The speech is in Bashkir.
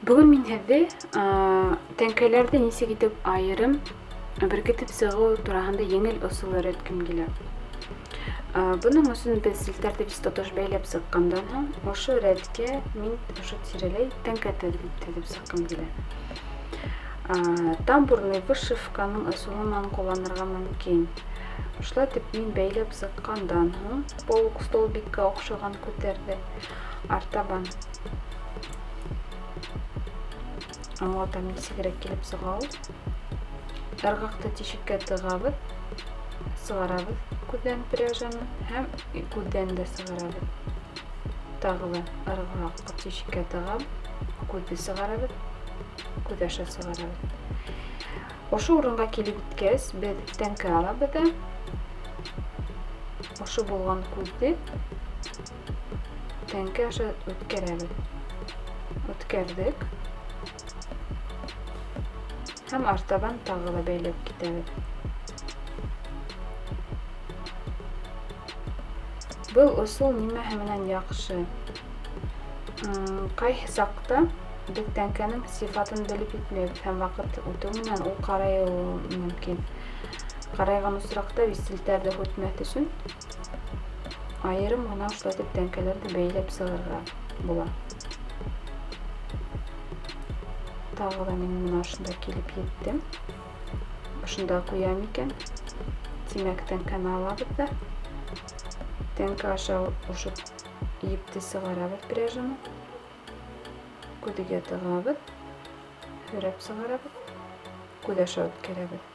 Бөгөн мин һеҙҙе тәңкәләрҙе нисек итеп айырым беркетеп сығыу тураһында еңел ысул өйрәткем килә. Бының өсөн беҙ селтәрҙе бик тотош бәйләп сыҡҡандан һуң, ошо рәткә мин ошо тирәләй тәңкә теҙеп сыҡҡым килә. Тамбурный вышивканың ысулы менән ҡулланырға мөмкин. Шулай итеп мин бәйләп сыҡҡандан һуң, полустолбикка оҡшаған күтәрҙе артабан аңлатам, нисегерәк килеп сыға ул. Ырғаҡты тишеккә тығабыҙ, сығарабыҙ күҙҙән пряжаны һәм күҙҙән дә сығарабыҙ. Тағы ла ырғаҡ тишеккә тығабыҙ, күҙҙе сығарабыҙ, күҙ аша сығарабыҙ. Ошо урынға килеп еткәс, беҙ тәңкә алабыҙ ҙа ошо булған күҙҙе тәңкә аша үткәрәбеҙ. Үткәрҙек. Һәм артабан тағы ла бәйләп китәбеҙ. Был ысул нимәһе менән яҡшы? Ҡайһы саҡта беҙ тәңкәнең сифатын белеп етмәйбеҙ һәм ваҡыт үтеү менән ул ҡарайыуы мөмкин. Ҡарайған осраҡта бит селтәрҙе һүтмәҫ өсөн айырым ғына ошолай итеп тәңкәләрҙе бәйләп сығырға була. Тағы ла мин мына ошонда килеп еттем. Ошонда ҡуям икән. Тимәк, тәңкәне алабыҙ ҙа тәңкә аша ошо епте сығарабыҙ пряжаны. Күҙгә тығабыҙ, һөрәп сығарабыҙ, күҙ аша үткәрәбеҙ.